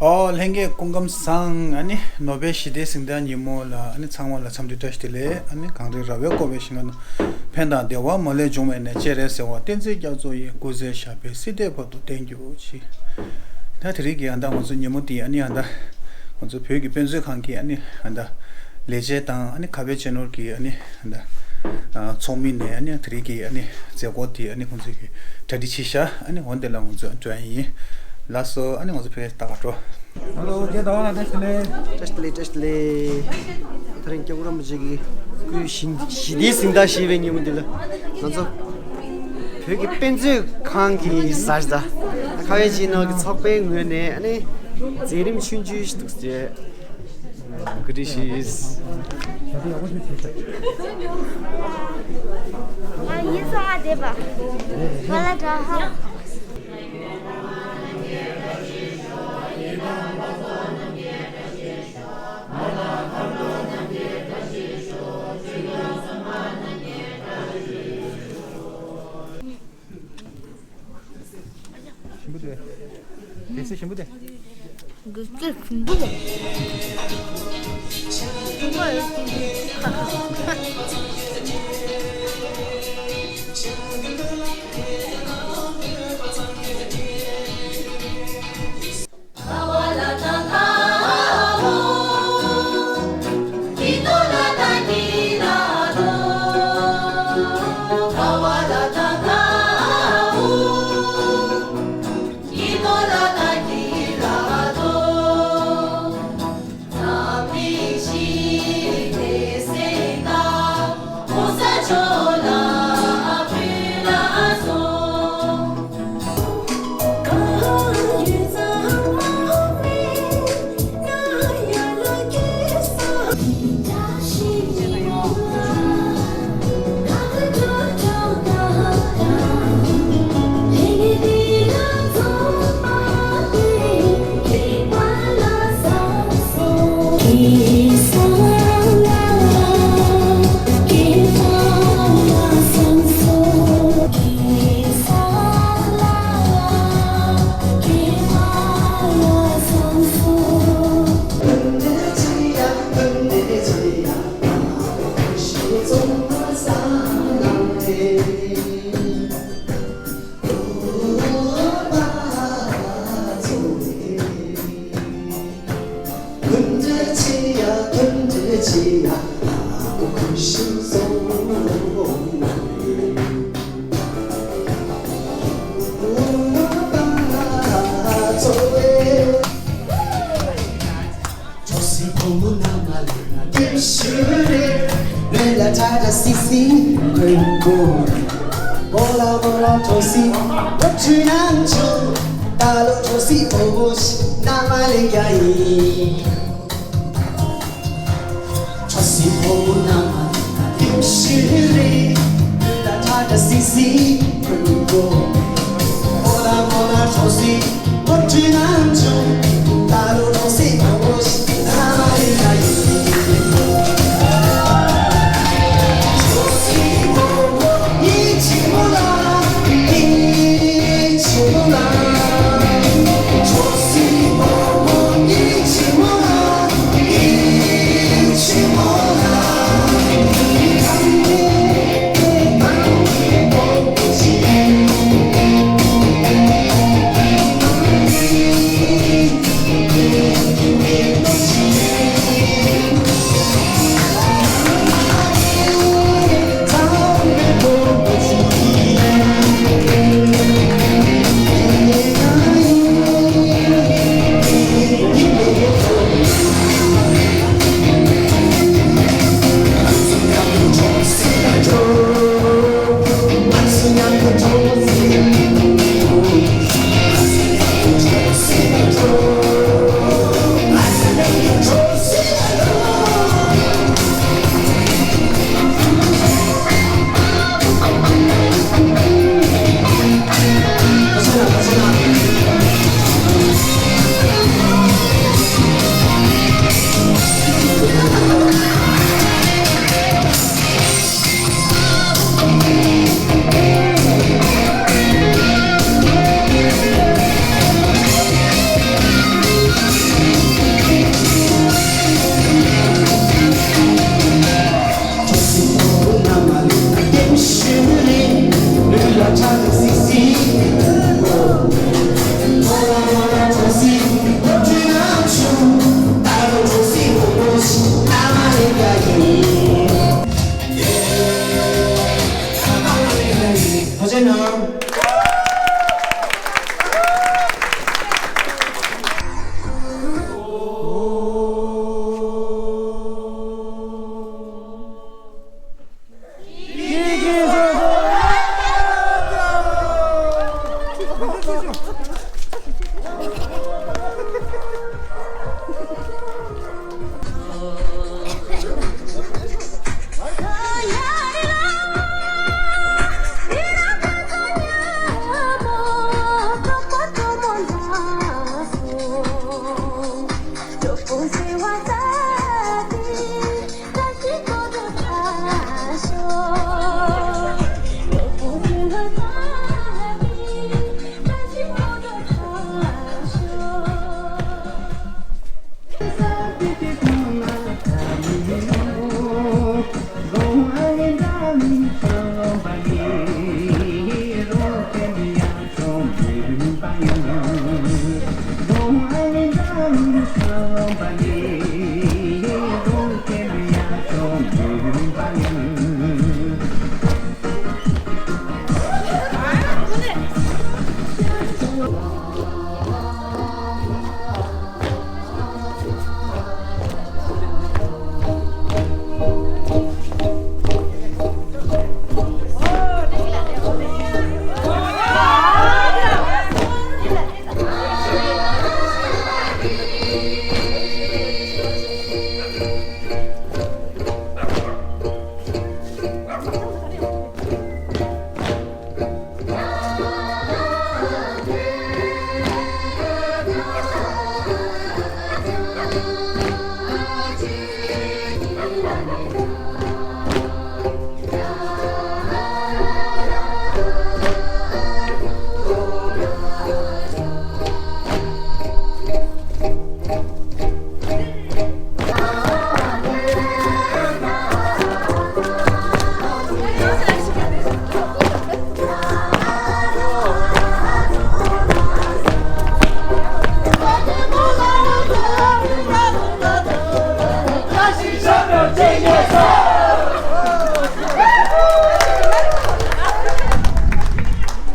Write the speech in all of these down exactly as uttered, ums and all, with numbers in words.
ཨོ་ལྷན་རྒྱས་སྐུ་ཁམས་བཟང་། ཨ་ནི་ནོ་བེལ་ཞི་བདེའི་གཟེངས་རྟགས་ཉིན་མོ་ལ་ཨ་ནི་ཚང་མ་ལ་འཚམས་འདྲི་བཀྲ་ཤིས་བདེ་ལེགས། ཨ་ནི་གངས་རི་ར་བས་བསྐོར་བའི་ཞིང་ཁམས་ན། ཕན་དང་བདེ་བ་མ་ལུས་འབྱུང་བའི་གནས། སྤྱན་རས་གཟིགས་དབང་བསྟན་འཛིན་རྒྱ་མཚོ་ཡི། སྐུ་ཚེ་ཞབས་པད་སྲིད་མཐའི་བར་དུ་བརྟན་གྱུར་ཅིག་ད་དེ་རིང་གི་ཨ་ད་ང་ཚོ་ཉིན་མོ་འདི་ཨ་ནི་ཨ་ད་ང་ཚོ་བོད་ཀྱི་དཔེ་མཛོད་ཁང་གི་ཨ་ནི་ཨ་ད་ལས་བྱེད་དང་ཨ་ནི་ཁ་བའི་ཆེ་ནོར་གྱི་ཨ་ནི་ཨ་ད་ཚོགས་མི་ནས་ཨ་ནི་དེ་རིང་གི་ཨ་ནི་མཛད་སྒོ་འདི་ཨ་ནི་ཁོང་ཚོས་ཀྱི་གྲ་སྒྲིག་བྱས་ཤག་ཨ་ནི་འོ་འདི་ལ་ང་ཚོ་འགྲོ་ཡ་ཡིན། ལགས་སོ། ཨ་ནི་ང་ཚོ་ཕ་གིར་ལྟ་ག་འགྲོ། ཧེ་ལོ། རྒྱལ་དར་བ་ལ་བཀྲ་ཤིས་བདེ་ལེགས། བཀྲ་ཤིས་བདེ་ལེགས། བཀྲ་ཤིས་བདེ་ལེགས། དེ་རིང་སྐྱབས་མགོན་རིན་པོ་ཆེ་གི་སྐུའི་ཞི་ཞི་བདེའི་གཟེངས་རྟགས་བཞེས་པའི་ཉིན་མོ་འདི་ལ་ང་ཚོ་བོད་ཀྱི་དཔེ་མཛོད་ཁང་གི་གཟེངས་རྟགས། ཁ་བའི་ཆེ་ནོར་གྱི་ཚོགས་པའི་ངོས་ནས་ཨ་ནི་མཛད་རིམ་ཆུང་ཆུང་ཞིག་འདུག་ཟེར། གུ་ཏི་ཤིས། ང་ཡིན་སོང་ཨ་བསྡད་པ། ང་ལ་དྲ་ཧ། ཞིམ་པོ་འདུག་དེ་ཚོ་ཞིམ་པོ་འདུག་དེ་ཚོ་ཞིམ་པོ་འདུག་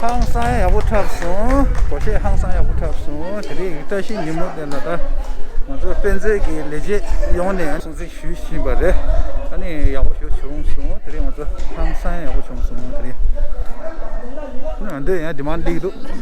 ཧང་སང་ཡག་པོ་འཁྲབ་སོང་། སྒོར་གཞས་ཧང་སང་ཡག་པོ་འཁྲབ་སོང་། དེ་རིང་བཀྲ་ཤིས་ཉིན་མོ་དེ་ལ་ད་ང་ཚོ་དཔལ་མཛོད་ཀྱི་ལས་བྱེད་ཡོང་ནས་སྲུང་བརྩི་ཞུ་བཞིན་པ་རེད། ཨ་ནི་ཡག་པོ་ཞིག་བྱུང་སོང་། དེ་རིང་ང་ཚོ་ཧང་སང་ཡག་པོ་བྱུང་སོང་། དེ་རིང་ཨ་འདོད་ཡང་དེ་མ་འགྲིག་འདུག་དེ་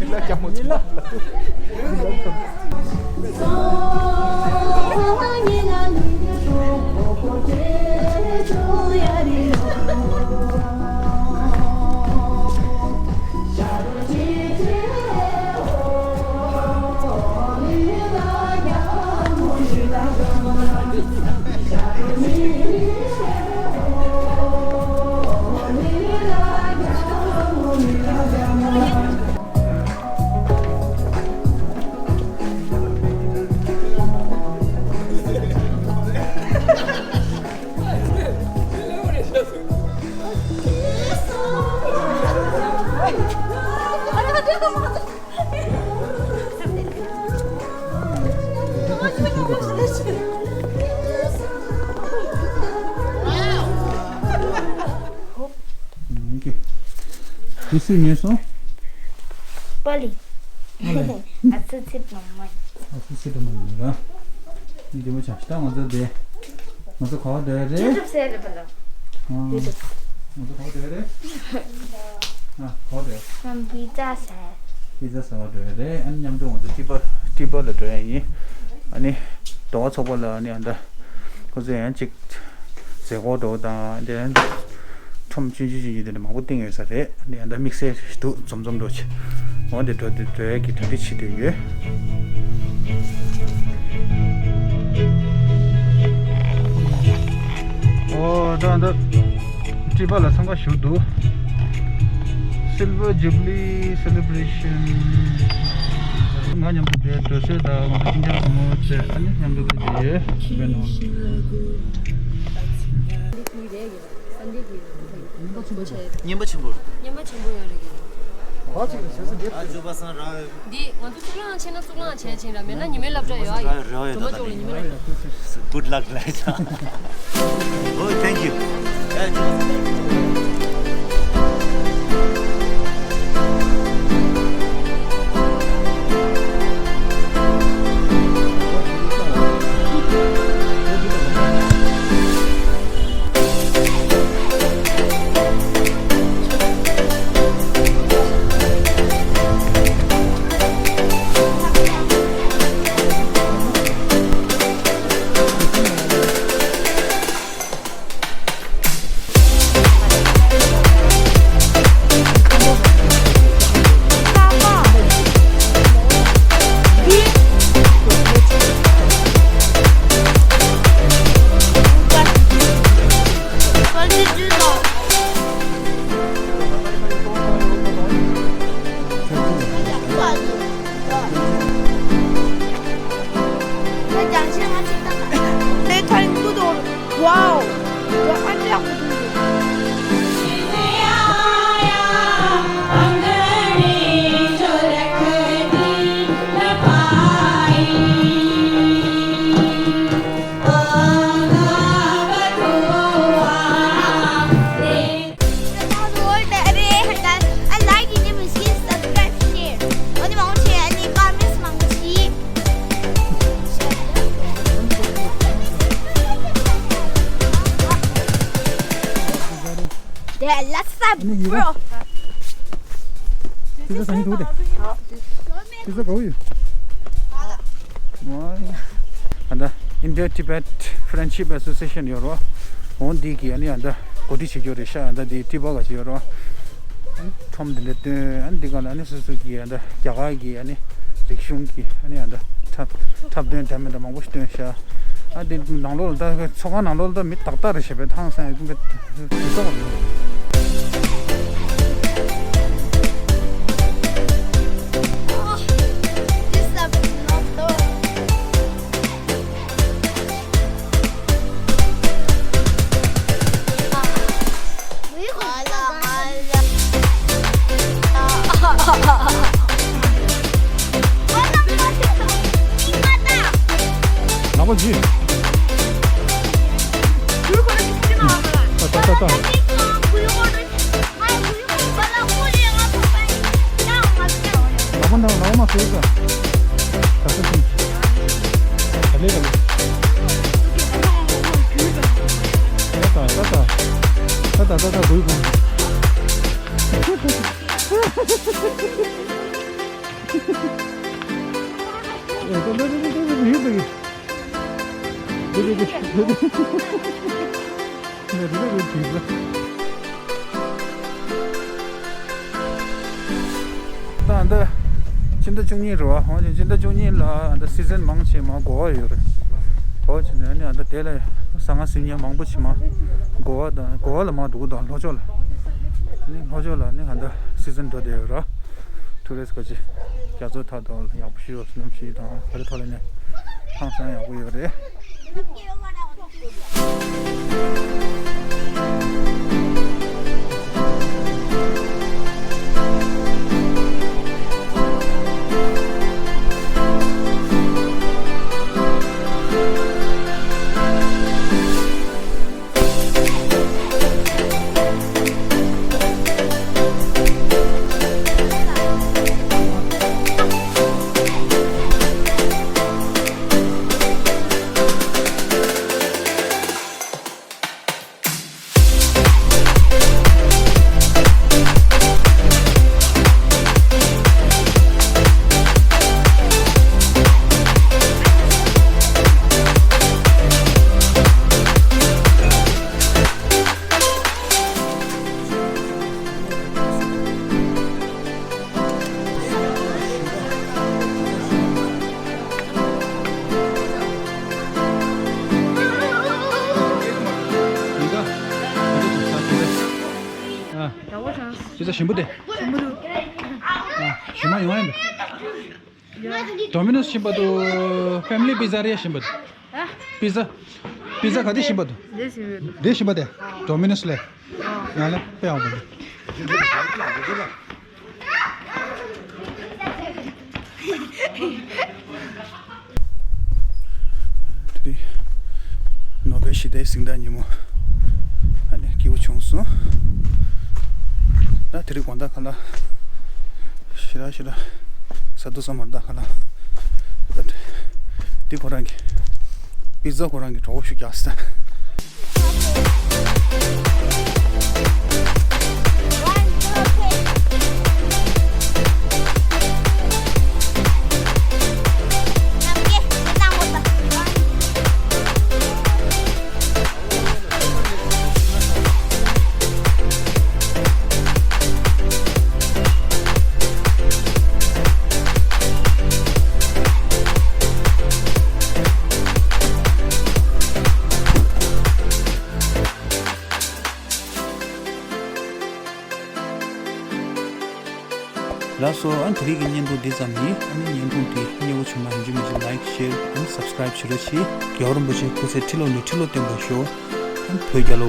སུས་ཉོས་སོང་། པ་ལི། ཨ་ལེ། ཨ་སུ་ཚིག་ནང་མ། ཨ་སུ་ཚིག་ནང་མ་ར། ནི་དེ་མོ་ཆགས་ཤི་ད་ང་ཚོ་དེ། ང་ཚོ་ག་བ་འགྲོ་ཡ་རེད། ཡུ་ཊུབ་ཟེར་རེད་པ་ལ། ཨ། ཡུ་ཊུབ། ང་ཚོ་ག་བ་འགྲོ་ཡ་རེད། ཨ། ག་བ་འགྲོ་ཡ། ང་པི་ཛ་ཟ། པི་ཛ་ཟ་བ་འགྲོ་ཡ་རེད། ཨ་ནི་མཉམ་དུ་ང་ཚོ་ཊི་པ་ཊི་པ་ལ་འགྲོ་ཡ་ཡིན། ཨ་ནི་འགྲོ་བ་ཚོགས་པ་ལ་ཨ་ནི་ཨ་ད། ཁོ་ཚོས་ཡང་ཅིག་མཛད་སྒོ་འགྲོ་དང་དེ་ཁྲོམ་ཆུང་ཆུང་ཆུང་ཆུང་དེ་འདྲ་མང་པོ་བཏིང་ཡོད་ས་རེད། འདི་ཡང་ད་དམིགས་བསལ་འདུག་འཛོམས་འཛོམས་འགྲོ་ཆེ། འོ་འདི་འགྲོ་འདི་འགྲོ་ཡ་གི་གྲ་སྒྲིག་བྱེད་བསྡད་ཡོད། འོ་ད་ད། ཊི་པ་ལ་འཚང་ཁ་ཞུ་འདུག Silver Jubilee Celebration། ང་མཉམ་དུ་བསྡད་འགྲོ་སྲོལ་དང་ང་ཚོ་ཅིང་ཅང་བུ་མོ་བཅས་ཨ་ནི་མཉམ་དུ་བསྡད་ཡོད། ཊི་པའི་ནང་། རྙིང་པ་ཆེན་པོ་རེད། རྙིང་པ་ཆེན་པོ་ཡོད་རེད་གི། ག་ཅིག་རེད་ཟེར་ས་འདི། ཨ་ཇོ་པ་སང་ར། འདི་ང་ཚོ་གཙུག་ལག་ཁང་ཆེ་ན་གཙུག་ལག་ཁང་ཆེ་ཆེ་འདྲ། མེད་ན་ཉི་མའི་སློབ་གྲྭ་ཡོད་ཨ་ཡིན། ར་ཡོད་ད་ད་ནི། Good luck ལ་ཡ། Oh, thank you. ཨ་ནི་ཡིན་ན། དེ་ཚོ་ས་ཡིན་འདུག་དེ། དེ་ཚོ་ག་བོ་ཡོད། ཨ་ད་Indo Tibet Friendship Association ཡོད་རོ། འོ་འདི་གི་ཨ་ནི་ཨ་ད་གོ་སྒྲིག་བྱེད་རྒྱུ་རེད་ཤག་ཨ་ད་འདི་ཏི་པ་ག་ཅིག་ཡོད་རོ། ཁྲོམ་འདི་འདྲ་སྟོན། ཨ་ནི་འདི་ག་ལ་ཨ་ནི་སོ་སོ་གི་ཨ་ད་རྒྱ་གར་གི་ཨ་ནི་རིག་གཞུང་གི་ཨ་ནི་ཨ་ད་འཁྲབ་འཁྲབ་སྟོན་འདྲ་མི་འདྲ་མང་པོ་ཞིག་སྟོན་ཤག་ཨ་འདི་ནང་ལོགས་ལ་ད་ཚོགས་ཁང་ནང་ལོགས་ལ་ད་མི་ཏག་ཏག་རེད་ཤག་པས་ཐང་སང་ཡོད་པས་དུས་ཚོད་ལག་པ་འཇུས། ཏ་ཏ་ཏ་ཏ། ལག་པ་འདར་བ་ལག་པ་མ་ཟེར་ད། ད་ལྟ་ཞིག་ད་ལེ་ད་ལེ། ད་ད་ད་ད་ད་ད་ད་ད་འགུལ་འགུལ། ཨེ་ད་ད་ད་ད་ད་ཡོད་ད་གི། ད་ད་ད་ད་ད། ད་ཨ་འདི་སྤྱི་ཟླ་བཅུ་གཉིས་རེད་བ། འོ་ཅིག་སྤྱི་ཟླ་བཅུ་གཉིས་ལ་ཨ་འདི་སི་ཛན་མང་ཆེ་མ་གོ་བ་ཡོད་རེད། འོ་ཅིག་ནས་ཨ་ནི་ཨ་འདི་དེ་ལ་ཟ་ང་ཟིན་ཉེ་མང་པོ་ཆེ་མ་གོ་བ་དང་གོ་བ་ལ་མ་འདུག་དང་ལྷོ་ཕྱོགས་ལ་ཨ་ནི་ལྷོ་ཕྱོགས་ལ་ཨ་ནི་ཨ་འདི་སི་ཛན་འགྲོ་བསྡད་ཡོད་རེད། ཐུ་རིས་ཁ་ཅིག་རྒྱ་མཚོ་མཐའ་དང་ཡག་པོ་ཞིག་ཡོད་གནམ་གཤིས་དང་དེ་རིང་ཐོག་ལ་ནས་ཧང་སང་ཡག་པོ་ཡོད་རེད། ཨ། ཞེ་དྲག་ཞིམ་པོ་དེ། ཞིམ་པོ་འདུག་ཨ། ཞིམ་མ་ཡོང་ཡ་མེད། ཌོ་མི་ནོས་ཞིམ་པ་འདུག་ཕེ་མི་ལི་པི་ཛ་རེད་ཞིམ་པ་འདུག་ཨ། པི་ཛ། པི་ཛ་ག་དེ་ཞིམ་པ་འདུག་དེ་ཞིམ་པ་འདུག་དེ་ཞིམ་པ་དེ། ཌོ་མི་ནོས་ལས། ཨ། ཡང་ལས་དཔེ་ཡག་པོ་འདུག་དེ་རིང་ནོ་བེལ་ཞི་བདེའི་གཟེངས་རྟགས་ཉིན་མོ། ཨ་ནི་སྐྱིད་པོ་བྱུང་སོང་། ད་དེ་རིང་དགོང་དག་ཁ་ལག་ཞེ་དྲག་ཞེ་དྲག་ཟ་འདུག་ས་མ་རེད། ད་ཁ་ལག་འདི་ཁོ་རང་གི་པི་ཛ་ཁོ་རང་གི་གྲོགས་པོ་ཞིག་རྒྱག་ས། ལགས་སོ། ཨ་ནི་དེ་རིང་གི་བརྙན་ཐུང་འདི་ཙམ་ཡིན། ཨ་ནི་བརྙན་ཐུང་འདི་མཉེས་པོ་བྱུང་ན་ཡིན་གཅིག་མིན་གཅིག་ལའིཀ་ཤེར་ཨ་ནི་སབ་སི་ཀ་རའིབ་བྱེད་རོགས་གྱིས། རྒྱལ་བ་རིན་པོ་ཆེ་སྐུ་ཚེ་ཁྲི་ལོ་ནས་ཁྲི་ལོ་བརྟན་པར་ཤོག་ཨ་ནི་བོད་རྒྱལ་ལོ།